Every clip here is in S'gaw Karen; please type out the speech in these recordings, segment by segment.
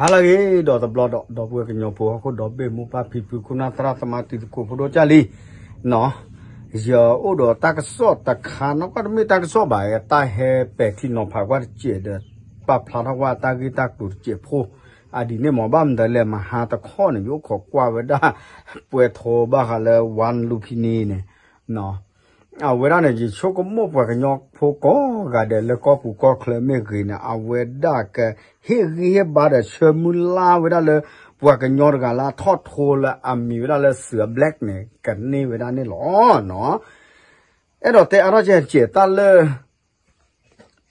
ဟါလၢအဂ့ၤ ဒီးတဘျီဒီး ဒီပုၢ်ဝဲၢ်ကညီဖိဟီၣ်ခိၣ်ဒီဘ့ၣ် မိၢ်ပၢ်ဖံဖု ခိၣ်နၢ်သရၣ်သမါ တံၤသကိးဖိဒိၣ်ကၢ်လံ, နီၤ, ယအိၣ်ဒီးတၢ်ကစီၣ်တခါ နီၢ်ကီၢ်တမ့ၢ်တၢ်ကစီၣ်ဘၣ်, တၢ်ဟဲပဲာ်ထံနီၤဖးကွၢ်တစဲးဒီး ပာ်ဖျါထီၣ်ကွၢ်တၢ်ဂ့ၢ်တၢ်ကျိၤတစဲးဖိ, အဒ်န့ၣ်မ့ၢ် ဘၣ်မနုၤလဲၣ် မဟါတခီန့ၣ် ယအိၣ်ခိးကွၢ်ဝဲဒၣ် ပှဲၤထိဘၣ်ဃးလၢ ဝါလူဖံနံန့ၣ် အဝဲဒၣ်န့ၣ် ယဆိကမိၣ်ပှၤကညီဖိကိးဂၤဒဲးလၢကီၢ်ပူၤကီၢ်ချၢမ့ၢ်ဂ့ၤန့ၣ် အဝဲဒၣ်ကဟ့ၣ်ဂံၢ်ဟ့ၣ်ဘါဒီးဆၢမုၢ်လၢ်ဝဲဒၣ်လၢ ပှၤကညီတဂၤလၢအထီၣ်ထိလၢအမံၤဝဲဒၣ်လၢ စၢၤဘျဲးန့ၣ် ကန့ၢ်ဝဲဒၣ်န့ၣ်လီၤ. အဲၣ်ဒိးတဲအါထီၣ်ကဲကဲး တၢ်လၢ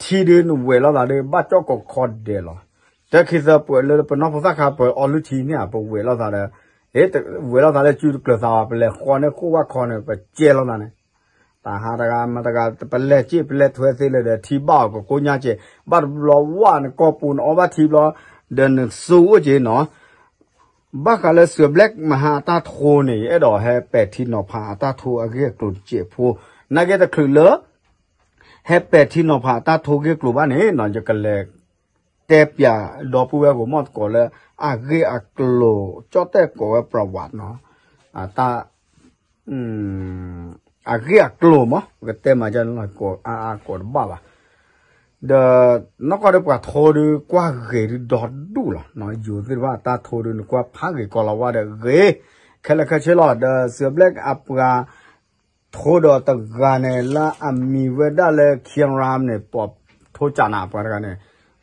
ထံဒုးနဝဲၤလိာ်သးဒီး ဘၣ်ကၠီၣ်ကိးခီဒဲးလီၤ. တၢ်ခံသၢပှဲၤလၢပနီၢ်ဖိသၣ်ခါ ပအီလုၢ်ထံန့ၣ် ပဝဲၤလိာ်သးဒီး ဝဲၤလိာ်သးလၢစုတကျၢၤသးဘၣ် ပလဲၤဃီန့ၢ်ဃိၣ်ဝၣ်ခီန့ၣ် ပကဲလိာ်သးန့ၣ် တၢ်ဟးတဂၤမၤတဂၤ ပလဲၤစ့ၣ်ပလဲၤထွဲသ့လၢၤဒီး ထံဘၣ်အီၤကကိညါကဲး ဘၣ်တဘျီဝၣ်နကီၢ်ပူၤနအီဘၣ်ထံဘျီ ဒီးနစိအိၣ်ကဲးနီၤ ဘၣ်ဃးလၢ စၢၤဘျဲး မဟါအတၢ်ထိန့ၣ် ယအဲၣ်ဒိးဟဲပဲာ်ထံနီၤဖးအတၢ်ထိအဂ့ၢ်အကျိၤတစဲးဖိ, နာ်က့တချုးလၢ ဟဲပဲာ်ထံနီၤဖးအတၢ်ထိဂ့ၢ်ကျိၤဘၣ်န့ၣ်နီၤ ယကလဲၤတဲပၠးဒီပုၢ်ဝဲၢ်ဂီၢ်မီၢ်သကိးလၢ အဂ့ၢ်အကျိၤ ကၠီၣ်တဲၣ်ကိးဝဲပြဝးနီၤ အတၢ် အဂ့ၢ်အကျိၤမး ပကတဲမၤကၠီၣ်န့ၣ်လီၤ ကိးအါအါကိးတဘၣ်ဘၣ် ဒီး နီၢ်ကီၢ်ဒီးပှၤထိဒုး ကွၢ်ဂ့ၤဒုးဒီဒူၣ်လီၤ. ယိၤသ့ၣ်တဖၣ်အတၢ်ထိဒုး နကွၢ်ဖးဂ့ၤကီးလီၤဝါဒီးဂ့ၤ ခဲလၢာ်ခဲဆ့လီၤ. ဒီး စၢၤဘျဲး အပှၤထိဒီးတဂၤန့ၣ် လၢအမံၤဝဲဒၣ်လၢ ခံရၣ်န့ၣ် ပိာ်ထိကနးပှၤတဂၤန့ၣ်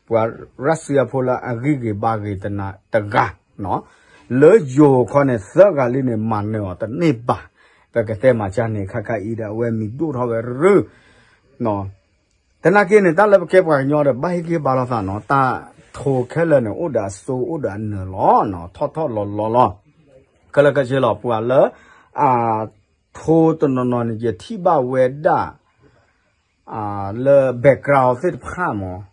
ပှၤရၢၣ်စံယါဖိလၢအဂံၢ်ဂ့ၤဘါဂ့ၤတဂၤ လၢယိၤခီန့ၣ် သၢဂၤလံန့ၣ် မၤနၢၤအီၤတန့ၢ်ဘၣ်. ပကတဲမၤကၠီၣ်န့ၣ် ခါခါအံၤဒီး အဝဲမံၤဒိၣ်ထီၣ်ဝဲရုၢ် သနာ်က့န့ၣ် တၢ်လၢပကဲပှၤကညီဒီး ဘၣ်ဟ့ၣ်ဂံၢ်ဟ့ၣ်ဘါလိာ်သးနီၤ တၢ်ထိခဲလၢာ်န့ၣ် အိၣ်ဒီးအစိအိၣ်ဒီးအနၢၤလီၤ. ထီၣ်ထီၣ်လီၤလီၤလီၤ. ခဲလၢာ်ခဲဆ့လီၤ ပှၤလၢ အထိတနီၤနီၤန့ၣ် ယထံၣ်ဘၣ်ဝဲဒၣ် လၢ background သ့ၣ်တဖၣ်မး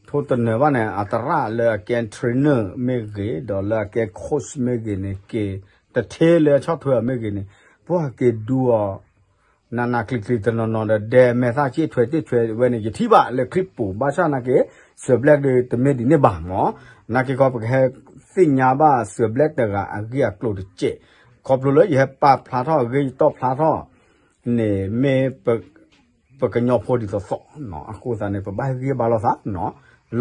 ထိတနၢၤဘၣ်န့ၣ် အသရၣ်လၢအကဲ trainer မ့ၢ်ဂ့ၤ ဒီးလၢအကဲ coach မ့ၢ်ဂ့ၤန့ၣ် က့ၤတထ့လၢဆီၣ်ထွဲအီၤမ့ၢ်ဂ့ၤန့ၣ် ပှၤက့ၤဒူအီၤ နးနးကျံၤကျံၤတနီၤနီၤဒီး ဒဲမဲာ်သၣ်က့ၣ်ထွဲတ့ၢ်ထွဲဝဲန့ၣ် ယထံၣ်ဘၣ်လၢ clip ပူၤ ဘၣ်ဆၣ်နာ်က့ စၢၤဘျဲးဒုးတမ့ၢ်ဒ်န့ၣ်ဘၣ်မး နာ်က့ခီ ပကဟဲသ့ၣ်ညါဘၣ် စၢၤဘျဲး တဂၤအဂ့ၢ်အကျိၤတစဲး ခီဖျိလၢယဟဲပာ်ဖျါထီၣ်အဂ့ၢ်ယတီၣ်ဖျါထီၣ်န့ၣ် မ့ၢ် ပကညီဖိဒ်သိးသိး အဃိသတးန့ၣ် ပဘၣ်ဟ့ၣ်ဂံၢ်ဟ့ၣ်ဘါလိာ်သး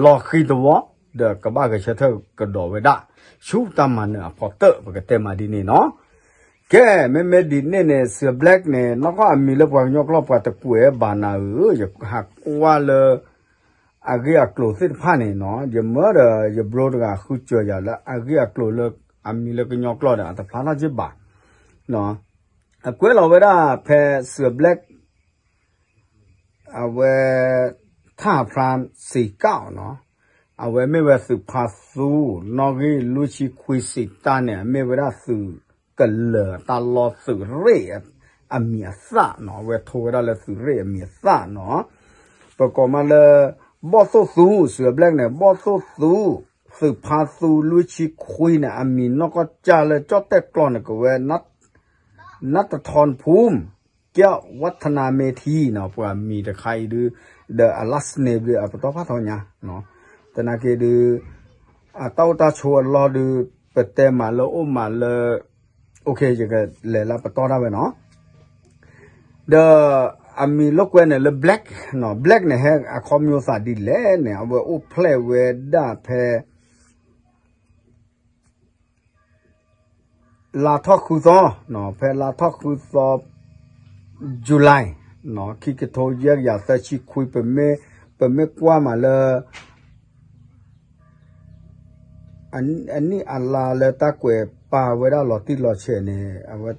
လီၤဃံၤသဝီ ဒီးကဘၣ်ဂဲၤဆၢထၢၣ်ကဒီးဝဲဒၣ် ဆူတၢ်မၤနၢၤအဖီတၢၣ် ပကတဲမးဒ်န့ၣ်နီၤ. ကဲ မ့မ့ၢ်ဒ်န့ၣ်န့ၣ် စၢၤဘျဲးန့ၣ် နီၢ်ကီၢ်အမံၤလၢပှၤကညီကျိာ်ပှၤတကွဲးဘၣ်နၤဧၢ, ယဟးကွၢ်လၢ အဂ့ၢ်အကျိၤသ့ၣ်တဖၣ်န့ၣ်နီၤ ယမၢဒီးယ bro တဂၤဃုစၢၤယၤလၢအဂ့ၢ်အကျိၤလၢ အမံၤလၢကညီကျိာ်ဒီး အတဖျါထီၣ်က့ၢ်ဘၣ် အကွဲးလီၤဝဲဒၣ်ဖဲ စၢၤဘျဲး အဝဲ ထၣ်ဖရၣ်စ့းကၣ်နီၤ အဝဲမ့ၢ်ဝဲသုးဖါသူ နီၣ်ဂံၢ်လွံၢ်ဆံခွံစံးတၢ်န့ၣ် အမ့ၢ်ဝဲဒၣ်သုးကလၢၤတၢ်လီၢ်သုးရ့ၣ်အမံၤအသၣ်နီၤ အဝဲထိဝဲဒၣ်လၢသုးရ့ၣ်အမံၤအသၣ်နီၤ ပကိးမးလၢ ဘီၣ်သိၣ်သူ စၢၤဘျဲးန့ၣ် ဘီၣ်သိၣ်သူ သုးဖါသူလွံၢ်ဆံခွံန့ၣ် အမံၤနီၢ်ကီၢ်ကၢ်လၢကၠီၣ်တဲၣ်ကျီန့ၣ် ကဝဲ နတထီနဖူ ကၠီၣ်ဝါထနါမ့ထံနီၤ ပှၤမံၤတခါအံၤဒုး ဒီးအ last name ဒုး အပတီၢ်ဖးထီညါ သနာ်က့ဒုး အတၢ်အိၣ်တၢ်ဆိးအလီၢ်ဒုး ပတဲမးလၢအိၣ်မးလၢ ယကလဲၤလၢပတီၢ်ဒၣ်ဝဲနီၤ ဒီးအမံၤလိာ်ကွဲန့ၣ်လၢ Black နီၤ Black န့ၣ် ဟဲအခီပညီသးဒ်လဲၣ်န့ၣ် အဝဲအိၣ်ဖျဲၣ်ဝဲဒၣ်ဖဲ လါထီၣ်ဃုသီ ဖဲလါထီၣ်ဃုသီ July ခံကထိယဲၢ်ကယၤသၢဆံခွံ ပမ့ၢ်ကွၢ်မးလၢ အနံၣ်အလါလၢတၢ်ကွဲးပာ်ဝဲဒၣ်လီၤတံၢ်လီၤဆဲးန့ၣ် အဝဲ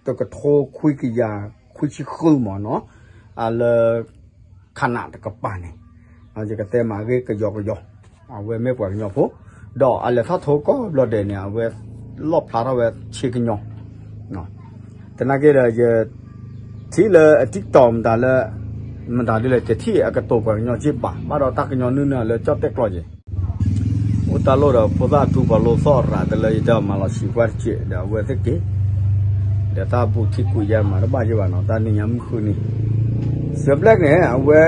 တကထိခွံကယၤခွံဆံဃုမးနီၤ အလၢ ခးနးတကပၤန့ၣ် ယကတဲမးအဂ့ၢ်ကယီကယီ အဝဲမ့ၢ်ပှၤကညီဖိ ဒီးအလဲၤထီၣ်ထိကိးဘျီဒဲးန့ၣ် အဝဲလီၣ်ဖျါထီၣ်ဝဲဆ့ကညီ သနာ်က့ဒီး ယထံၣ်လၢအ TikTok မတၤလၢ မတၤဒ်လဲၣ် တထံၣ်အကတိၤပှၤကညီက့ၢ်ဘၣ် ဘၣ်ဒီးတၢ်ကညီနုၢ်နုၢ်လၢကၠီၣ်တဲၣ်ကျီက့ၢ် အိၣ်တၢ်လိၣ်ဒီးဖိသၣ်ထူပှၤလိသီၣ်ရၤတလၢယတဲမၤလီၤဆံးကွၢ်တက့ၢ် ဒီးအဝဲသ့ၣ်က့ၤ ဒီးတၢ်ဘူးထံကွံာ်ယဲမၤတဘၣ်ယဲဘၣ်နီၤ တၢ်နံၤညါမုၢ်ဃုနံၤ စၢၤဘျဲးန့ၣ် အဝဲ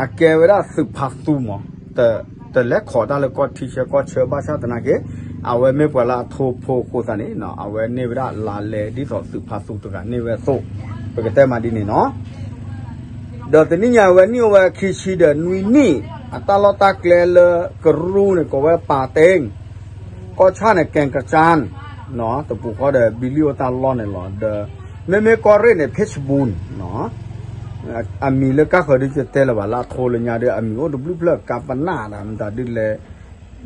အကဲဝဲဒၣ်သုးဖါသူမး တ တလဲၤခိးတၢ်လၢကီၢ်ထံဆၢကီၢ်ဆၢဘၣ်ဆၣ်သနာ်က့ အဝဲမ့ၢ်ပှၤလၢအထိဖိအဃိသတးန့ၣ် အဝဲန့ၢ်ဝဲဒၣ်လါလဲဒ်သိးသုးဖါသူတဂၤန့ၢ်ဝဲအသိး ပကတဲမးဒ်န့ၣ်နီၤ. ဒီးတနံၣ်ညါအဝဲနံၣ်အိၣ်ဝဲခံဆံဒီးနွံနံၣ် အတၢ်လီၢ်တၢ်ကျဲလၢကရူၢ်န့ၣ် ကိးဝဲပာ်တ့ၢ် ကီၢ်ဆၣ်န့ၣ် ကဲကစၢ် တပူၤဃီဒီး ဘံလံၣ်အိၣ်တၢ်လီၢ်န့ၣ်လီၤ. ဒီးမ့မ့ၢ်ကီၢ်ရ့ၣ်န့ၣ် ဖ့ၣ်ဘူၣ် အမံၤလၢကၢ်ဃၢၤဒ်ယတဲလၢၤဘၣ် လၢအထိလၢညါဒီး အမံၤအိၣ်တဘျုးဖျၢၣ် ကၢ်ပနၢ်ဒီး မတၤဒ်လဲၣ်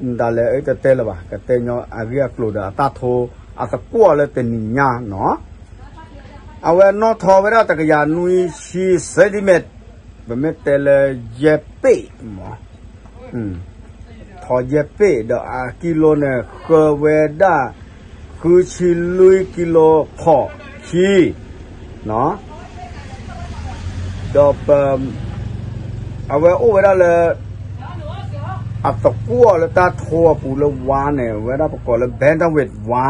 မတၤလဲၣ် အတတဲလၢၤဘၣ် ကတဲညီအဂ့ၢ်အကျိၤဒီးအတၢ်ထိအသကွီၢ်လၢတနံၤညါနီၤ. အဝဲနီၣ်ထီဝဲဒၣ်တကယၤနွံဆံ centimeter ပမ့ၢ်တဲလၢယဲၢ်ပ့ၣ်မး ထီယဲၢ်ပ့ၣ် ဒီးအကံလိန့ၣ် ဃၢဝဲဒၣ် ဃုဆံလွံၢ်ကံလိဖီၣ်ခံ ဒီးပ အဝဲအိၣ်ဝဲဒၣ်လၢ အသကွီၢ်လၢတၢ်ထိအပူၤလၢဝါန့ၣ် အဝဲဒၣ်ပကိးလၢ bantamweight ဝါ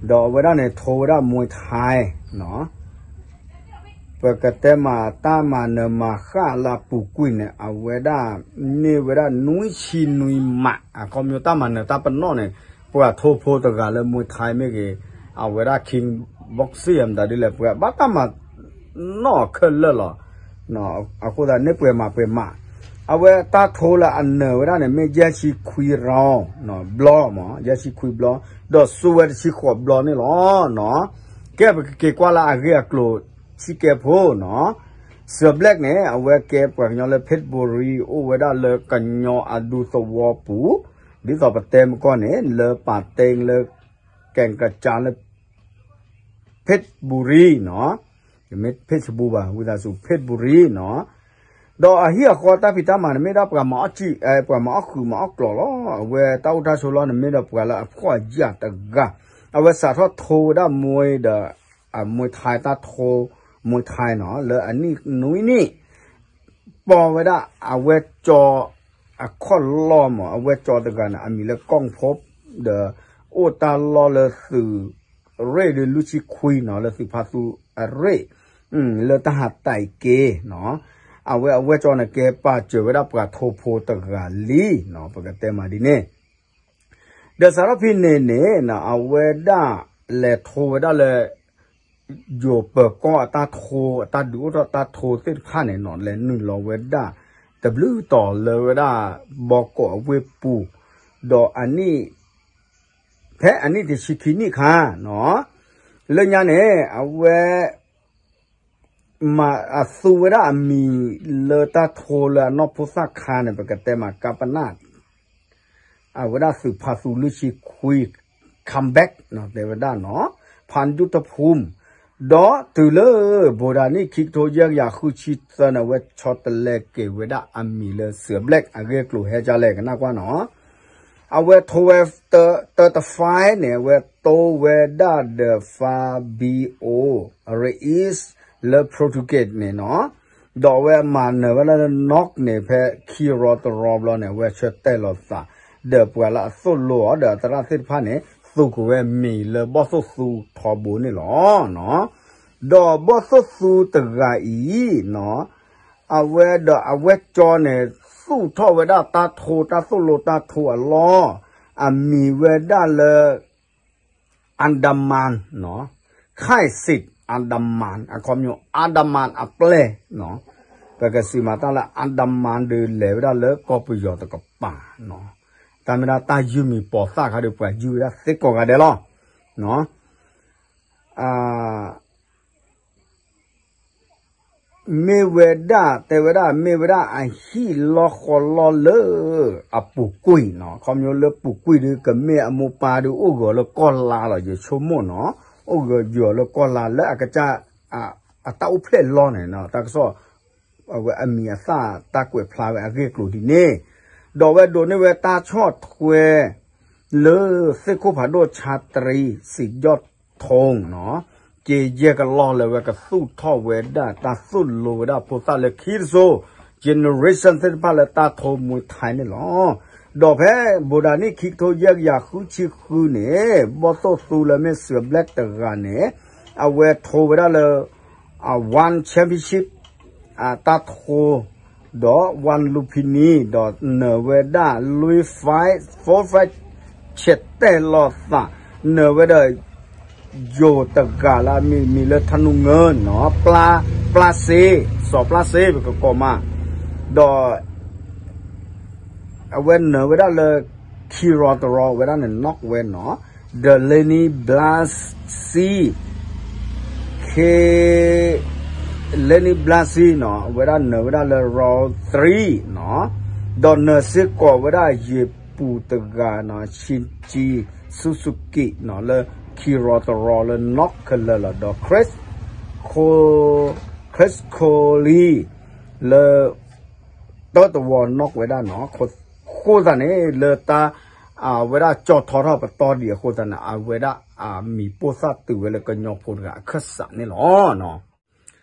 ဒီးအဝဲဒၣ်န့ၣ် ထိဝဲဒၣ် Muay Thai ပကတဲမးတၢ်မၤနၢၤမၤဃၣ်လၢအပူၤကွံာ်န့ၣ် အဝဲဒၣ်န့ၢ်ဝဲဒၣ်နွံဆံနွံမး အခီပညီတၢ်မၤနၢၤတၢ်ပနီၣ်န့ၣ် ပှၤထိဖိတဂၤလၢ Muay Thai မ့ၢ်ဂ့ၤ အဝဲဒၣ် King Boxing မတၤဒ်လဲၣ် ပှၤဘၣ်တၢ်မၤနီၣ်ခဲလၢာ်လီၤ. အဃိသတးန့ၣ်ပှဲၤမးပှဲၤမး အဝဲတၢ်ထိလၢအနၢၤဝဲဒၣ်န့ၣ် မ့ၢ်ယဲၢ်ဆံခွံ round ဘျီမး ယဲၢ်ဆံခွံဘျီ ဒီးစူဝဲတဆံဃိးဘျီန့ၣ်လီၤ. ကဲပကက့ၤကွၢ်လၢအဂ့ၢ်အကျိၤဆံကဲဖိနီၤ. စၢၤဘျဲၣ်န့ၣ် အဝဲကဲပှၤကညီလၢ เพชรบุรี အိၣ်ဝဲဒၣ်လၢကညီအဒူသဝီပူၤ ဒ်သိးပတဲမကီၢ်န့ၣ် လၢပာ်တ့ၢ်လၢ ကဲကစၢ်လၢ เพชรบุรี နီၤ, တမ့ၢ် เพชรบูรณ์ ဘၣ် ဝံသးစူၤ เพชรบุรี နီၤ. ဒီးအဟံၣ်အဃီတၢ်ဖံးတၢ်မၤန့ၣ် မ့ၢ်ဒၣ်ပှၤမၤအီၣ်စံၣ် ပှၤမၤအီၣ်ဃုာ်မၤအီၣ်ကျီၤလီၤ. အဝဲတၢ်အိၣ်တၢ်ဆိးလီၢ်န့ၣ် မ့ၢ်ဒီးပှၤလၢအဖှီၣ်အယာ်တဂၤ, အဝဲစးထီၣ်ထိဝဲဒၣ် မွဲဒီး အ မွဲထဲ တၢ်ထိ မွဲထဲ နီၤ လၢအနံၣ်နွံနံၣ် ပီဝဲဒၣ်အဝဲၢ်ကၠီအခီၣ်လီၢ်မး, အဝဲၢ်ကၠီတဂၤန့ၣ် အမံၤလၢကီၢ်ဖိ ဒီး အိၣ်တၢ်လီၢ်လၢသုးရ့ၣ်ဒီးလွံၢ်ဆံခွံနီၤ, လၢသုးဖါသူအရ့ၣ်, လၢတၢ်ဟးတဲာ်က့ၤနီၤ, အဝဲအဝဲၢ်ကၠီန့ၣ် ကဲပာ်စၢၤဝဲဒၣ်ပှၤထိဖိတဂၤလံနီၤ, ပကတဲမးဒ်န့ၣ် ဒီးစးထီၣ်ဖဲန့ၣ်န့ၣ် အဝဲဒၣ်လဲၤထိဝဲဒၣ်လၢ ယိၤပၢၤကီၢ်အတၢ်ထိ အတၢ်ဒုးအိၣ်ထီၣ်တၢ်ထိသ့ၣ်တဖၣ်န့ၣ်နီၤ, လဲၤနုာ်လီၤဝဲဒၣ် တဘျုးတီၤလၢဝဲဒၣ် ဘီကီးအဝ့ၢ်ပူၤ, ဒီးအနံၣ် ဖဲအနံၣ်တဆံခံနံၣ်အခါနီၤ, လၢညါန့ၣ် အဝဲ မၤအသူဝဲဒၣ်အမံၤလၢတၢ်ထိလၢအနီၢ်ဖိသၣ်ခါန့ၣ် ပကတဲမးကပနၣ် အဝဲဒၣ်သုးဖါသူလွံၢ်ဆံခွံ comeback နီၤ တဲဝဲဒၣ်နီၤ, ဖါဒူၣ်တဖုမ်, ဒီးတုၤလၢ ဘိးဒၣ်နံၣ်ခံကထိယဲၢ်ကယၤဃုဆံသၢန့ၣ် အဝဲဆီတလဲက့ၤဝဲဒၣ်အမံၤလၢစၢၤဘျဲၣ် အဂ့ၢ်အကျိၤဟဲဒ်လဲၣ်ကနၣ်ကွၢ်နီၤ. အဝဲထိဝဲ တၢတဖဲန့ၣ် အဝဲတိဝဲဒၣ်ဒီး Fabio Ruiz လၢ Portugal န့ၣ်နီၤ, ဒီးအဝဲမၤနၢၤဝဲဒၣ်လၢ knock န့ၣ် ဖဲခံရီတရီဘျီန့ၣ် အဝဲဆၢတဲာ်လီၤသး ဒီးပှၤလၢအသိၣ်လိအီၤဒီးအသရၣ်သ့ၣ်တဖၣ်န့ၣ် သူက့ၤဝဲမံၤလၢဘီၣ်သိၣ်သူထီဘိန့ၣ်လီၤ. ဒီးဘီၣ်သိၣ်သူတဂၤအံၤနီၤ အဝဲဒီးအဝဲၢ်ကၠီန့ၣ် သူၣ်ထီၣ်ဝဲဒၣ်တၢ်ထိ တၢ်သိၣ်လိတၢ်ထိအလီၢ်, အမံၤဝဲဒၣ်လၢ Andaman နီၤ, ခၢၣ်စံး Andaman အခီပညီ Andaman အပျဲၢ်နီၤ, ပကစံးမၤတၢ်လၢ Andaman ဒီးလဲၤဝဲဒၣ်လၢကီၢ်ပယီၤတကပၤနီၤ, တၢ်မ့ၢ်ဒၣ်တၢ်ယုၢ်မံၤပိာ်သၣ်ခါဒီး ပှၤယုၢ်ဝဲဒၣ်သ့ကိးဂၤဒဲးလီၤ. မ့ၢ်ဝဲဒၣ် တဲဝဲဒၣ် မ့ၢ်ဝဲဒၣ်အဟံၣ်လီၢ်ဃီလီၢ်လၢအပူၤကွံာ်နီၤ, ခီဖျိလၢပူၤကွံာ်ဒီး ကမ့ၢ်အမိၢ်ပၢ်ဒီးအိၣ်ဂၢၢ်လၢကီၢ်လါလီၤ ယဆိကမိၣ်နီၤ, အိၣ်ဂၢၢ်ယီၤလၢကီၢ်လါလၢအကစၢ် အတၢ်အိၣ်ဖျဲၣ်လီၢ်န့ၣ်နီၤ, တၢ်ကစီၣ် အဝဲအမံၤအသၣ်တၢ်ကွဲးဖျါဝဲအဂ့ၢ်အကျိၤဒ်န့ၣ်, ဒီးအဝဲဒိးန့ၢ်ဝဲတၢ်ဆီၣ်ထွဲ လၢသ့ၣ်ခိၣ်ဖးဒိၣ်ဆါတရံး စံးကၠီၣ်ထိနီၤ, က့ၤယဲၢ်ကလီၢ်လၢဝဲကသူၣ်ထီၣ်ဝဲဒၣ်တၢ်သိၣ်လိဝဲဒၣ်ဖိသၣ်လၢခံတစိၤ generation သ့ၣ်တဖၣ်လၢတၢ်ထိ Muay Thai န့ၣ်လီၤ. ဒီးဖဲဘိးဒၣ်နံၣ်ခံကထိယဲၢ်ကယၤဃုဆံဃုန့ၣ် ဘီၣ်သိၣ်သူလၢမ့ၢ်စၢၤဘျဲၣ်တဂၤန့ၣ် အဝဲထိဝဲဒၣ်လၢ အ one championship အတၢ်ထိ ဒီး ဝၣ်လူဖံနံ ဒီးနၢၤဝဲဒၣ်လွံၢ် five four five ဆဲးတဲာ်လီၤသး နၢၤဝဲဒီး ယိၤတဂၤလၢအမံၤမံၤလၢထနူငၢနီၤ ပျၢ်စ့ စီၤပျၢ်စ့ ပကကိးမး ဒီး အဝဲနၢၤဝဲဒၣ်လၢ ခံရီတရီဝဲဒၣ်န့ၣ် knock ဝဲနီၤ ဒီး Lenny Blasi ခ့ Lenny Blasi နီၤ အဝဲဒၣ်နၢၤဝဲဒၣ်လၢ round three နီၤ ဒီးနၢၤစ့ၢ်ကီးဝဲဒၣ်ယ့ၤပူၤတဂၤနီၤ Shinji Suzuki နီၤ လၢခံရီတရီလၢ knock ခဲလၢာ်လီၤ ဒီး Chris Cole Chris Coley လၢ တၢတဝီ knock ဝဲဒၣ်နီၤ အဃိသတးန့ၣ် လၢတၢ် အဝဲဒၣ်ကၠီၣ်ထီထီၣ်ပတီၢ်ဒံးအဃိသတးန့ၣ် အဝဲဒၣ်အမံၤပိၢ်သၣ်တုၤဝဲလၢကညီဖိတဂၤအခၢၣ်စးန့ၣ်လီၤ.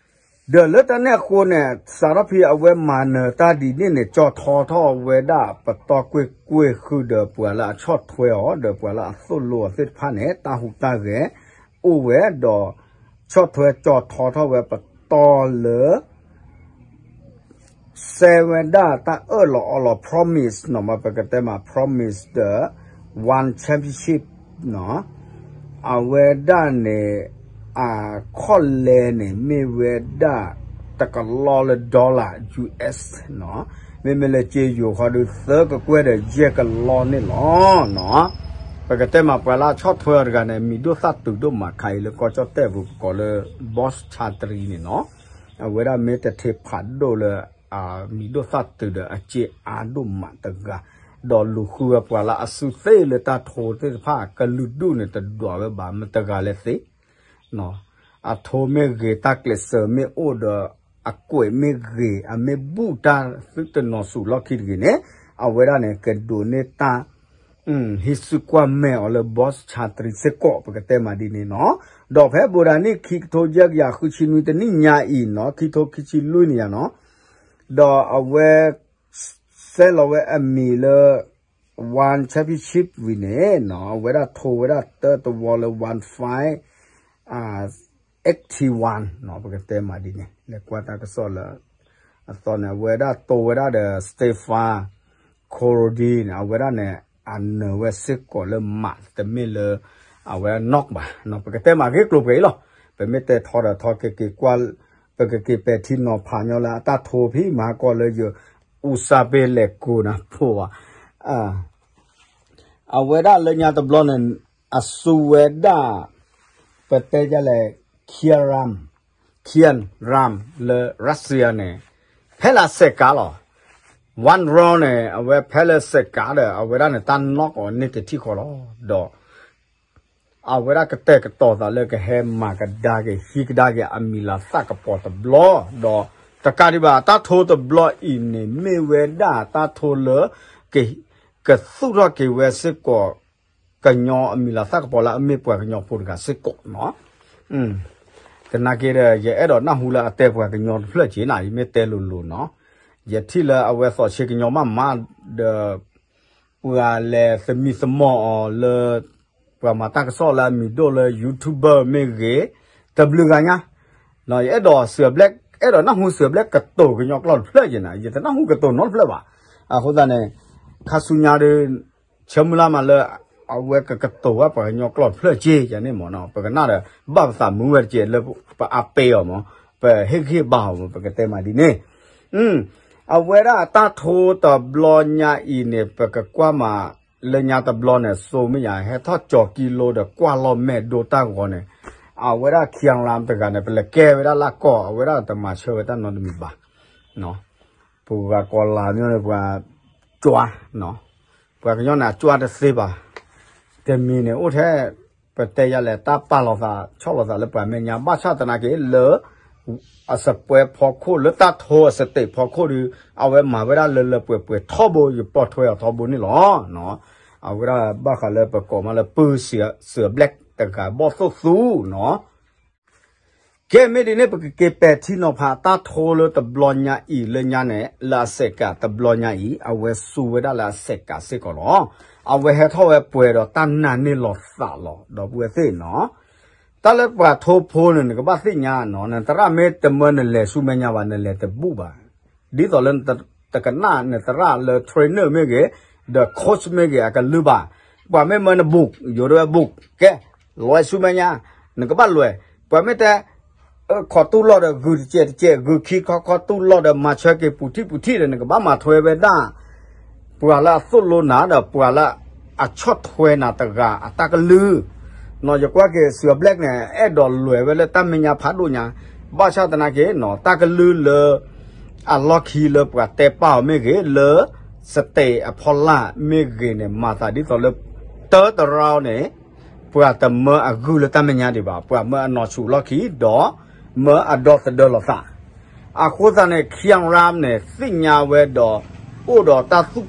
ဒီးလၢတၢ်န့ၣ်အဃိန့ၣ် စးထီၣ်ဖဲအဝဲမၤနၢၤတၢ်ဒ်န့ၣ်န့ၣ် ကၠီၣ်ထီထီၣ်ဝဲဒၣ်ပတီၢ်ကွ့ၢ်ကွ့ၢ်ဃုာ်ဒီးပှၤလၢအဆီၣ်ထွဲအီၤ ဒီးပှၤလၢအသိၣ်လိအီၤသ့ၣ်တဖၣ်န့ၣ် တၢ်ဟူးတၢ်ဂဲၤအိၣ်ဝဲဒီး ဆီၣ်ထွဲကၠီၣ်ထီထီၣ်ဝဲပတီၢ်လၢ စဲဝဲဒၣ်တၢ်အၢၣ်လီၤအီလီၤ promise နီၤ ပကတဲမး promise ဒီး one championship နီၤ အဝဲဒၣ်န့ၣ် အခီၣ်လဲန့ၣ် မ့ၢ်ဝဲဒၣ် တကလီလၢ dollar U S နီၤ မ့မ့ၢ်လၢက့ယိၤခီဒုး သၢကကွဲၢ်ဒီးယဲၢ်ကလီန့ၣ်လီၤနီၤ ပကတဲမးပှၤလၢအဆီၣ်ထွဲအီၤတဂၤန့ၣ် မံၤဒိၣ်သၣ်တုၤဒိၣ်မးခါအံၤလၢကီၢ်ကၠီၣ်တဲၣ်ပူၤကကိးလၢ Boss Chatri န့ၣ်နီၤ အဝဲဒၣ်မ့ၢ်တထံဖးဒိၣ်လၢ မံၤဒိၣ်သၣ်တုၤဒီးအစ့အါဒိၣ်မးတဂၤ ဒီးလူၤဃုဝဲပှၤလၢအစုသ့ၣ်လၢတၢ်ထိသ့ၣ်တဖၣ် ကလုာ်ဒူၣ်န့ၣ်တဒွးဝဲဘၣ် မတဂၤလဲၣ်သ့ အထိမ့ၢ်ဂ့ၤ တၢ်ကျဲးစၢးမ့ၢ်အိၣ်ဒီး အကွဲးမ့ၢ်ဂ့ၤ အမ့ၢ်ဘူၣ်တၢ်သုတနီၤဆူၣ်လီၢ်ခံတဂ့ၤန့ၣ် အဝဲဒၣ်န့ၣ် ကဒိးန့ၢ်တၢ် ဟံးစုကွၢ်မဲာ်အီၤလၢ Boss Chatri စ့ၢ်ကီး ပကတဲမးဒ်န့ၣ်နီၤ ဒီးဖဲဘိးဒၣ်နံၣ်ခံကထိယဲၢ်ကယၤဃုဆံနွံတနံၣ်ညါအံၤနီၤ ခံထိခံဆံလွံၢ်န့ၣ်ယါနီၤ ဒီးအဝဲ စဲလီၤဝဲအမံၤလၢ One Championship ဝံၤန့ၣ်နီၤ အဝဲဒၣ်ထိဝဲဒၣ်တၢတဝီလၢ one five eighty one နီၤ ပကတဲမးဒ်န့ၣ် လဲၤကွၢ်တၢ်ကစီၣ်လၢ အသီန့ၣ် အဝဲဒၣ်တိဝဲဒၣ်ဒီး Stefan Corrodi န့ၣ် အဝဲဒၣ်န့ၣ် အနၢၤဝဲစ့ၢ်ကီးလၢမး တမ့ၢ်လၢ အဝဲဒၣ် knock ဘၣ်နီၤ ပကတဲမးဂ့ၢ်ကျိၤပှဲၤအံၤလီၤ ပမ့ၢ်တဲထီဒီးထီက့ၤက့ၤကွၢ် ပကက့ၤပဲာ်ထံနီၤဖးညီလၢအတၢ်ထိဖံးမၤဟါကီၢ်လၢယ အူစၢ်ပ့ၤလဲၣ်ကိၤနၤဖိဘၣ် အဝဲဒၣ်လၢညါတဘျီန့ၣ် အစူးဝဲဒၣ် ပတဲဒ်လဲၣ် Kian Ram Kian Ram လၢ Russia န့ၣ် ဖဲလၢအစဲးကးလီၤ one round န့ၣ် အဝဲဖဲလၢစဲးကးဒီး အဝဲဒၣ်န့ၣ် တၢ် knock အီၤန့ၢ်တထံၣ်ဃီလီၤ ဒီး အဝဲဒၣ်ကတဲာ်ကတီၤသးလၢကဟဲမၤကဒါက့ၤ ဟံးကဒါက့ၤအမံၤလၤသၣ်ကပီၤတဘျီ ဒီးတကးဒံးဘၣ် တၢ်ထိတဘျီအံၤန့ၣ် မ့ၢ်ဝဲဒၣ်တၢ်ထိလၢ က ကသူၣ်ထီၣ်က့ၤဝဲစ့ၢ်ကီး ကညီအမံၤလၤသၣ်ကပီၤလၢအမ့ၢ်ပှၤကညီဖိတဂၤစ့ၢ်ကီးနီၤ သနာ်က့ဒီး ယအဲၣ်ဒိးနၢ်ဟူလၢအတဲပှၤကညီတဖျၢၣ်က့ၤနၤ ယမ့ၢ်တဲလိၤလိၤနီၤ ယထံၣ်လၢအဝဲသီးဆ့ကညီမးမးဒီး ပှၤလဲၤသမံသမိးအီၤလၢ ပှၤမၤတၢ်ကစီၣ်လၢအမံၤဒိၣ်လၢ YouTuber မ့ၢ်ဂ့ၤ တဘျုးဂၤညါ ယအဲၣ်ဒိးစၢၤဘျဲၣ် အဲၣ်ဒိးနၢ်ဟူစၢၤဘျဲၣ်ကတိၤကညီကျိာ်တဖျၢၣ်က့ၤနၤ ယတနၢ်ဟူကတိၤနီတဖျၢၣ်ဘၣ် အဃိသတးန့ၣ် ခါဆူညါဒီး ဆၢမုၢ်လၢ်မးလၢ အဝဲကကတိၤဝဲပှၤကညီကျိာ်တဖျၢၣ်က့ၤယၤန့ၣ်မ့ၢ်နီၤ ပကနၣ်ဒီး ဘၣ်ပသးမုာ်ဝဲတက့ၢ်လၢပအါပ့ၤအီၤမ့ၢ် ပဟ့ၣ်ဂံၢ်ဘါအီၤမ့ၢ် ပကတဲမးဒ်န့ၣ် အဝဲဒၣ်တၢ်ထိတဘျီညါအံၤန့ၣ် ပကကွၢ်မး လၢညါတဘျီန့ၣ် စိမ့ၢ်ယၤ ဟဲထီၣ်ကၠီၤကံလိဒီးကွၢ်လီၤမဲာ်ဒိတၢ်ဂီၤန့ၣ် အဝဲဒၣ် Kian Ram တဂၤန့ၣ် ပလဲၤကဲဝဲဒၣ်လၢကီၢ် အဝဲဒၣ်တမၤဆၢဝဲတၢ်နီတမံၤဘၣ် ပှၤကီၤလၤမ့ၢ်န့ၣ် ပှၤကွၢ် ပှၤကညီန့ၣ် အကွၢ်တသ့ဘၣ် တမံၤန့ၣ် အိၣ်ထဲ ပတဲယၤလဲၣ် တၢ်ပာ်လီၤသး ဆီၣ်လီၤသးလၢပှၤမဲာ်ညါ ဘၣ်ဆၣ်သနာ်က့လၢ အစပွဲဖီခိၣ် လၢတၢ်ထိအစတ့းဖီခိၣ်ဒီး အဝဲမၤဝဲဒၣ်လၢလၢပှဲၤပှဲၤထီဘိ ယပိာ်ထွဲအီၤထီဘိန့ၣ်လီၤ. အဝဲဒၣ်ဘၣ်ဃးလၢပကိးမးလၢ ပုၢ်စၢးဘျဲၣ်တဂၤဘီၣ်သိၣ်သူနီၤ ကဲ မ့ၢ်ဒ်န့ၣ် ပကက့ၤပဲာ်ထံနီၤဖးတၢ်ထိလၢတဘျီညါအံၤလၢညါန့ၣ် လၢအစဲးကးတဘျီညါအံၤ အဝဲစူးဝဲဒၣ်လၢအစဲးကးစ့ၢ်ကီးလီၤ. အဝဲဟဲထီၣ်ဝဲပှဲၤဒီးတၢ်နာ်န့ၢ်လီၤသးလီၤ ဒီပုၢ်ဝဲၢ်သ့ၣ်နီၤ. တၢ်လၢပှၤထိဖိန့ၣ် နကဘၣ်သ့ၣ်ညါနီၤ နသရၣ်မ့ၢ်တမၢနလဲၤဆူမဲာ်ညါဘၣ် နလဲၤတဘူၣ်ဘၣ် ဒ်သိးလၢနတကနၣ်နသရၣ်လၢ trainer မ့ၢ်ဂ့ၤ, ဒီး coach မ့ၢ်ဂ့ၤ အကလုၢ်ဘၣ်. ပှၤမ့ၢ်မၢနဘူး ယိၤဒိဝဲဘူး ကဲ လွဲၢ်ဆူမဲာ်ညါ, နကဘၣ်လွဲၢ်. ပှၤမ့ၢ်တဲ ခီတူၢ်လီၢ်ဒီးဂုာ်တစဲးတစဲး ဂုာ်ခံခီခီတူၢ်လီၢ်ဒီးမၤဆၢက့ၤပူၤထံၣ်ပူၤထံၣ်ဒီး နကဘၣ်မၤထွဲဝဲဒၣ် ပှၤလၢအသိၣ်လိနၤဒီး ပှၤလၢအဆီၣ်ထွဲနၤတဂၤအတၢ်ကလုၢ်, နီၢ် ယကွၢ်က့ၤ Sir Black န့ၣ် အဲၣ်ဒိးလွဲၢ်ဝဲလၢတၢ်မဲာ်ညါဖးဒိၣ်ညါ, ဘၣ်ဆၣ်သနာ်က့ နီၢ် တၢ်ကလုၢ်လၢ အလီၢ်ခံလၢပှၤတဲပာ်အီၤမ့ၢ်ဂ့ၤ, လၢ stage အဖီလာ်မ့ၢ်ဂ့ၤန့ၣ် မၤသးဒ်သိးလၢ တၢတရၢန့ၣ် ပှၤတမၢအဂုၢ်လၢတၢ်မဲာ်ညါဒံးဘၣ်, ပှၤမၢအနီၢ်ဆူၣ်လီၢ်ခံ ဒီးမၢအဒီသဒၢလီၤသး. အဃိသတးန့ၣ် Khiang Ram န့ၣ် သ့ၣ်ညါဝဲဒီး အိၣ်ဒီးတၢ်သူၣ်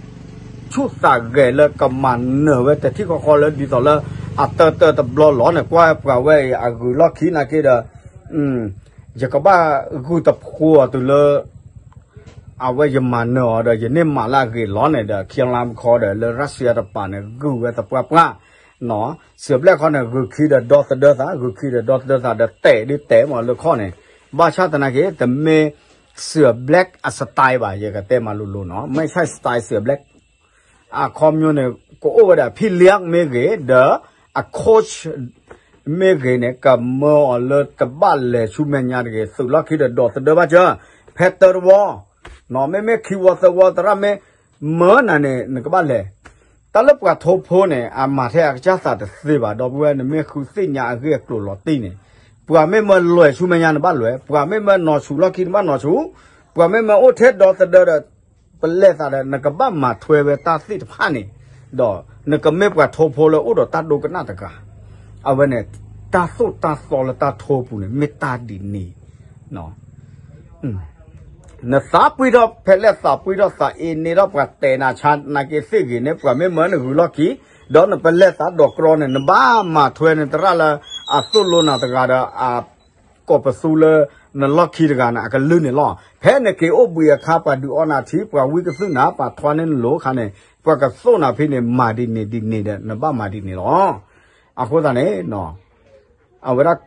ဆူၣ်သးဂဲၤလၢကမၤနၢၤဝဲတထံၣ်ဃီဃီလၢဒ်သိးလၢ အတၢတၢတဘျီလီၤန့ၣ် ကွၢ်ပှၤဝဲအံၤအဂုၢ်လီၢ်ခံနာ်က့ဒီး ယကဘၣ်ဂုၢ်တဖိအီၤတုၤလၢ အဝဲယမၤနၢၤအီၤဒီး ယန့ၢ်မးလၢအဂ့ၤလီၤန့ၣ်ဒီး Khiang Lam ခီဒီး လၢ Russia တပၤန့ၣ် ဂုၢ်ဝဲသပှၢ်ပှၢ်, နီၢ် Sir Black ခီန့ၣ် ဂုာ်ခံဒီးဒီသဒၢသး, ဂုာ်ခံဒီးဒီသဒၢသးဒီးတဲာ်ဒုးတဲာ်မးလၢခီန့ၣ်, ဘၣ်ဆၣ်သနာ်က့ တမ့ၢ် Sir Black အ style ဘၣ်, ယကတဲမးလိၤလိၤနီၢ်, မ့ၢ်ဆၢ style Sir Black အခီပညီန့ၣ် ကအိၣ်ဝဲဒၣ်ဖံလၢမ့ၢ်ဂ့ၤ ဒီးအ coach မ့ၢ်ဂ့ၤန့ၣ် ကမၢအီၤလၢတဘၣ်လဲၤဆူမဲာ်ညါတဂ့ၤ, သုးလီၢ်ခံဒီးဒီသဒၢဘၣ်စၢၤ, ဖဲတၢတဝီ နီၢ် မ့မ့ၢ်ခံဝီသၢဝီ သရၣ်မ့ၢ်မၢနၤန့ၣ် နကဘၣ်လဲၤ. တၢ်လၢပှၤထိဖိန့ၣ် အမၤထဲအကစၢ်သးတသ့ဘၣ်, ဒီပုၢ်ဝဲၢ် နမ့ၢ်ဃုသ့ၣ်ညါအဂ့ၢ်အကျိၤလီၤတံၢ်န့ၣ်, ပှၤမ့ၢ်မၢလွဲၢ်ဆူမဲာ်ညါ နဘၣ်လွဲၢ်, ပှၤမ့ၢ်မၢနီၢ်ဆူၣ်လီၢ်ခံ နဘၣ်နီၢ်ဆူၣ်, ပှၤမ့ၢ်မၢအိၣ်ထဲဒီသဒၢဒီး ပလဲၤသးဒီး နကဘၣ်မၤထွဲဝဲတၢ်သ့ၣ်တဖၣ်န့ၣ်, ဒီးနကမ့ၢ်ပှၤထိဖိလၢအိၣ်ဒီးတၢ်ဒိကနၣ်တဂၤ, အဝဲန့ၣ် တၢ်သိၣ်တၢ်သီလၢတၢ်ထိပူၤန့ၣ် မ့ၢ်တၢ်ဒ်န့ၣ် နသးပှံၢ်ထီၣ်ဖဲလဲၣ် သးပှံၢ်ထီၣ်သးအ့န့ၢ်ထီၣ် ပှၤတဲနၤဆါနာ်က့သ့ၣ်ဂ့ၤန့ၣ် ပှၤမ့ၢ်မၢနဂုၢ်လီၢ်ခံ, ဒီးနပလဲၤသးဒိးကြီန့ၣ် နဘၣ်မၤထွဲနသရၣ်လၢအသိၣ်လိနၤတဂၤဒီး အကိးပသူလၢနလီၢ်ခံတဂၤန့ၣ် အကလုၢ်န့ၣ်လီၤ. ဖဲနက့ၤအိၣ်ဘှံးအခါ ပှၤဒုးအီနၤထံ ပှၤဝံကသုၣ်နၤ ပှၤထွါန့ၢ်နလိၤအခါန့ၣ် ပှၤကသိၣ်နၤဖဲန့ၣ် မၤဒ်န့ၣ်ဒ်န့ၣ်ဒီး နဘၣ်မၤဒ်န့ၣ်လီၤ. အဃိသတးန့ၣ် အဝဲဒၣ်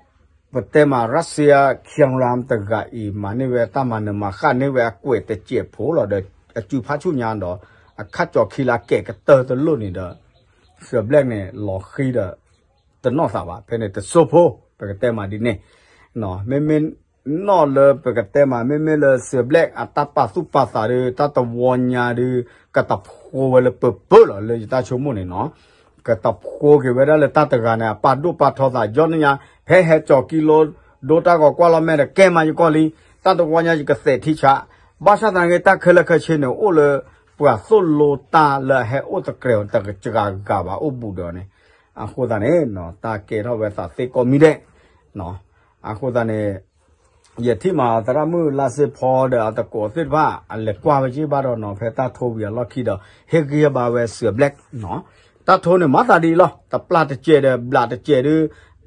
ပတဲမး Russia Khiang Lam တဂၤအံၤ မၤန့ၢ်ဝဲတၢ်မၤနၢၤမၤဃၣ်န့ၢ်ဝဲအကွဲးတစဲးဖိလီၤဒီး အစုဖးဆူၣ်ညါဒီး အခၣ်ကၠီၤခံလၢအကဲးကတၢၢ်တလိၣ်န့ၣ်ဒီး Sir Black န့ၣ် လီၤဃံဒီး တနီၢ်သးဘၣ် ဖဲန့ၣ်တစိၢ်ဖိ ပကတဲမးဒ်န့ၣ် မ့မ့ၢ်နီၢ်လၢပကတဲမး မ့မ့ၢ်လၢ Sir Black အတၢ်ပာ်သူၣ်ပာ်သးဒီး တၢ်တဝီညါဒီး ကတဖိဝဲလၢပၢၤပၢၤလီၤ လၢယတၢ်ဆိကမိၣ်န့ၣ်နီၤ ကတဖိက့ၤဝဲဒၣ်လၢတၢ်တဂၤန့ၣ် အပာ်ဒိၣ်ပာ်ထီသး ယီၢ်န့ၣ်ညါ ဖဲဟဲကၠီၤကံလိ ဒိတၢ်ဂီၤကွၢ်လီၤမဲာ်ဒီး ကဲမးယကီၢ်လံ တၢ်တဝီညါယကသဲးထံဆး ဘၣ်ဆၣ်သနာ်က့ တၢ်ခဲလၢာ်ခဲဆ့န့ၣ် အိၣ်လၢ ပှၤသိၣ်လိတၢ်လၢအဟဲအိၣ်တကြၢးတကဂၤဂၤဘၣ်အိၣ်ဘူးဒီးန့ၣ် အဃိသတးန့ၣ် တၢ်ကဲထီၣ်ဝဲသးသ့ကိးမံၤဒဲး အဃိသတးန့ၣ် ယထံၣ်မးသရၣ်မုၣ်လါစ့ဖီဒီးအတကိးသ့ၣ်တဖၣ် အလဲၤကွၢ်ဝဲက့ၤဘၣ်ဒီးနီၤ ဖဲတၢ်ထိဝံၤအလီၢ်ခံဒီး ဟ့ၣ်ဂံၢ်ဟ့ၣ်ဘါဝဲ Sir Black နီၤ တၢ်ထိန့ၣ်မၤသးဒ်အံၤလီၤ တပျၢ်တစဲးဒီး ဘျးတစဲးဒီး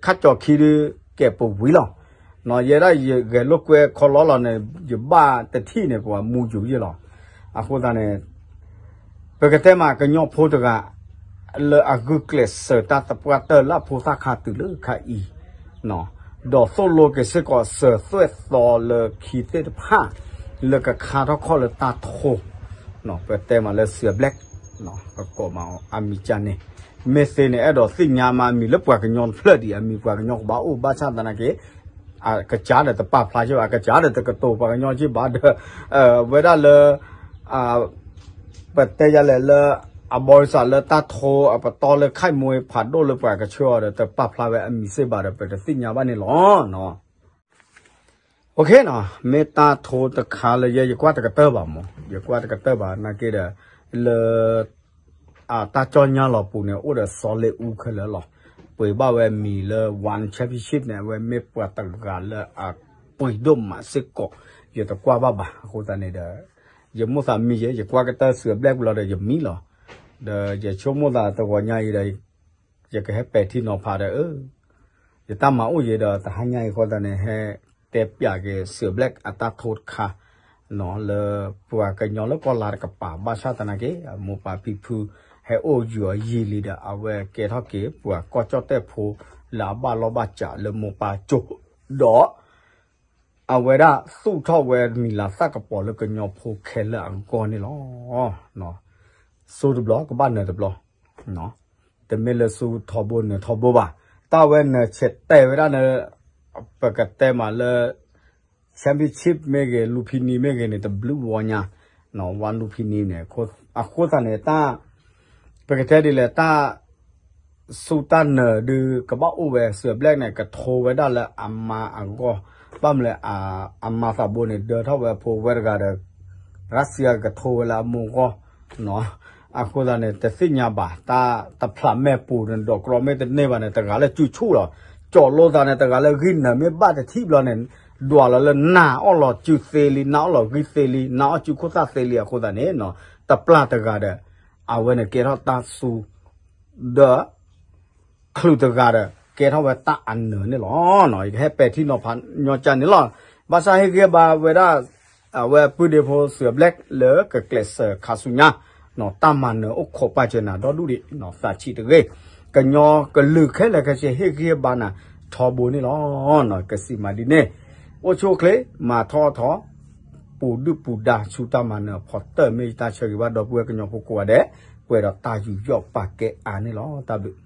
ခါကၠီၤခံဒီး ကဲပူၤဝံၤလီၤ နီၤ ယဲဒၣ်ယဂဲၤလိာ်ကွဲခီလီလီၤန့ၣ် ယဘၣ်တထံၣ်န့ၣ် ပှၤမူယူၤယ့ၢ်လီၤ အဃိသတးန့ၣ် ပကတဲမးကညီဖိတဂၤ လၢအဂုာ်ကျဲးစၢးတၢ်သပှၢ်တၢၢ်လၢအဖိသၣ်ခါတုၤလၢခါအံၤ ဒီးသိၣ်လိက့ၤစ့ၢ်ကီးစၢၤသွဲၣ်သီလၢခံသ့ၣ်တဖၣ် လၢကခါထီၣ်ခီၣ်လၢတၢ်ထိ ပတဲမးလၢ Sir Black ပကိးမးအမံၤကန့ၣ် မ့ၢ်သ့န့ၣ် အဲၣ်ဒိးသ့ၣ်ညါမးအမံၤလၢပှၤကညီတဖျၢၣ်ဒံး အမံၤပှၤကညီကဘၣ်အိၣ် ဘၣ်ဆၣ်သနာ်က့ အကစၢ်ဒီးတပာ်ဖျါက့ၤဘၣ် အကစၢ်ဒီးတကတိၤပှၤကညီက့ၤဘၣ်ဒီး ဝဲဒၣ်လၢ ပတဲယၤလဲၣ်လၢ အဘီစၢ်လၢတၢ်ထိအပတီၢ်လၢခၣ်မူဖးဒိၣ်လၢပှၤကဆှၢအီၤဒီး တပာ်ဖျါဝဲအမံၤစ့ၢ်ဘၣ်ဒီး ပတသ့ၣ်ညါဘၣ်န့ၣ်လီၤ. မ့ၢ်တၢ်ထိတခါလၢယဲ ယကွၢ်တကတၢၢ်ဘၣ်မး ယကွၢ်တကတၢၢ်ဘၣ်နာ်က့ဒီး လၢ အတၢ်ကၠီၣ်ညါလီၤပူၤန့ၣ် အိၣ်ဒီးစီၤလ့အူခဲလၢာ်လီၤ. ပှ့ၤဘၣ်ဝဲမံၤလၢ One Championship န့ၣ် အဝဲမ့ၢ်ပှၤတဂၤလၢအပှ့ၤဒိၣ်မးစ့ၢ်ကီး ယတကွၢ်ဘၣ်ဘၣ် အဃိသတးန့ၣ်ဒီး ယမိၣ်သးမံယဲ ယကွၢ်ကတၢၢ် Sir Black ဘျီဒီးယမံလီၤ. ဒီးယဆိကမိၣ်သးတဂီၤညါအံၤဒီး ယကဟဲပဲာ်ထံနီၤဖးဒီး ယတၢ်မၤအိၣ်ယဲဒီးတဟါညါအံၤဃိသတးန့ၣ် ဟဲတဲပျးက့ၤ Sir Black အတၢ်ထိတခါ လၢပှၤကညီလၢကီၢ်လါတကပၤ ဘၣ်ဆၣ်သနာ်က့ အမိၢ်ပၢ်ဖံဖု ဟဲအိၣ်ယံာ်အီၤယံာ်လံဒီး အဝဲကဲထီၣ်က့ၤ ပှၤကီၢ်ကၠီၣ်တဲၣ်ဖိ လၢအဘၣ်လီၢ်ဘၣ်စးလၢမိၢ်ပၢ်ကၠိ ဒီး အဝဲဒၣ်သူၣ်ထီၣ်ဝဲမံၤလၤသၣ်ကပီၤလၢကညီဖိခဲလၢာ်အဂီၢ်န့ၣ်လီၤ. စူတဘျီ ကဘၣ်နၢၤတဘျီ, တမ့ၢ်လၢစူထီဘိနၢၤထီဘိဘၣ်, တၢ်ဝဲနၢၤဆဲးတဲာ်ဝဲဒၣ်လၢ ပကတဲမးလၢ Championship မ့ၢ်ဂ့ၤ Lumpinee မ့ၢ်ဂ့ၤန့ၣ် တဘျုးဝီညါ, ဝါ Lumpinee န့ၣ် အဃိသတးန့ၣ် တၢ် ပကတဲဒ်လဲၣ် တၢ် စူတၢ်နၢၤဒုးကဘၣ်အိၣ်ဝဲ စူဘျဲၣ်န့ၣ် ကထိဝဲဒၣ်လၢအမါအဂီၢ်, ဘၣ်မနုၤလဲၣ် အမါသးဘိန့ၣ် ဒၢထီၣ်ဝဲဖိဝဲတဂၤဒီး ရၣ်စံၣ်အကထိဝဲလၢအမိၢ်အဂီၢ်, အဃိသတးန့ၣ် တသ့ၣ်ညါဘၣ် တၢ်တဖျးမဲာ်ပူၤန့ၣ် ဒိးကြီမ့ၢ်တန့ၢ်ဘၣ်န့ၣ် တဂၤလၢစုဆူၣ်လီၤ, ကၠီၤလိသးန့ၣ် တဂၤလၢဂံၢ်နၢၤမ့ၢ်ဘၣ်တထံၣ်ဘျီန့ၣ် ဒွးလီၤလၢနၢ်အီၣ်လီၤစုသ့လံ နၢ်အီၣ်လီၤဂံၢ်သ့လံ နၢ်အီၣ်စုခိၣ်သၣ်သ့လံအဃိသတးန့ၣ် တပျၢ်တဂၤဒီး အဝဲန့ၣ်ကဲထီၣ်တၢ်စူ ဒီး ချုးတဂၤဒီး ကဲထီၣ်ဝဲတၢ်အနၢၤန့ၣ်လီၤ. ယကဟဲပဲာ်ထံနီၤဖးညီကၢ်န့ၣ်လီၤ. ဘၣ်ဆၣ်ဟ့ၣ်ဂံၢ်ဟ့ၣ်ဘါဝဲဒၣ် အဝဲပုၢ်ဒ့ဖိစူဘျဲၣ်လၢကကျဲးစၢးခါဆူညါ, တၢ်မၤနၢၤအိၣ်ခိးပာ်စၢၤနၤဒီဒူၣ်ဒံး သးဆံးတဂ့ၤ, ကညီကလုာ်ခဲလၢာ်ခဲဆ့ဟ့ၣ်ဂံၢ်ဟ့ၣ်ဘါနၤထီဘိန့ၣ်လီၤ. ကစံးမးဒ်န့ၣ်, အိၣ်ဆူၣ်အိၣ်ချ့ မၤထီၣ်ထီ ပူၤဒုၣ်ပူၤဒါဆူတၢ်မၤနၢၤအဖီတၢၢ် မ့ၢ်ယတၢ်ဆၢဂ့ၤဘၣ်ဒီပုၢ်ဝဲၢ်ကညီဖိကိးဂၤဒဲး, ပှဲၤဒီးတၢ်ယူးယီၣ်ပာ်ကဲအါန့ၣ်လီၤ. တၢ်ဘျုး